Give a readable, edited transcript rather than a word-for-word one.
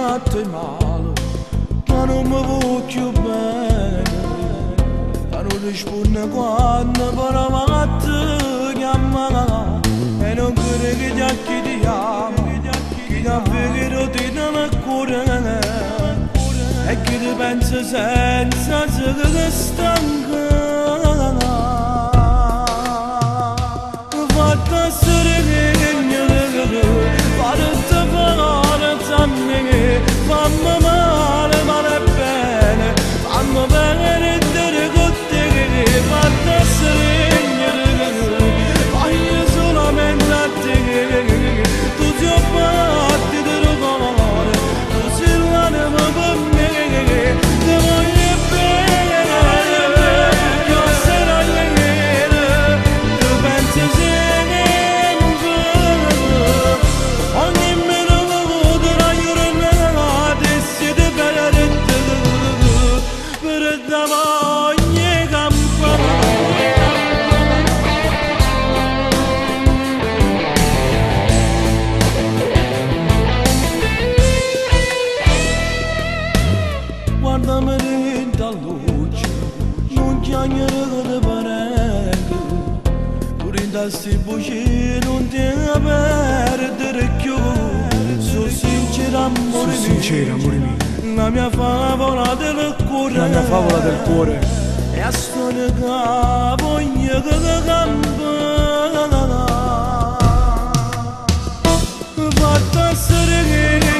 fatto 'e male, ca nun me vuò cchiù bene, ca nun rispunne quanno provo a te chiammà e nun credi a chi ti ama, chi davvero ti dà il cuore e chi ti pensa senza se stanca. Fatta stringere, fatta forza me, fammi male, male bene, fammi perdere con te, fatta stringere, voglio solamente a te, tu ti batti del cuore, tu sei l'anima per me, ti voglio bene, io sarò ieri, tu pensi sempre, ogni minuto la giornata si ti perde, per te voglio campare. Guardami dentro luce, non chiagnere te prego, tu dentro sti bugie non ti perdere più, sono sincero amore Sono sincero, amore mio. La mia favola del cuore, La mia favola del cuore. E a storia che voglio campare. Fatta stringere,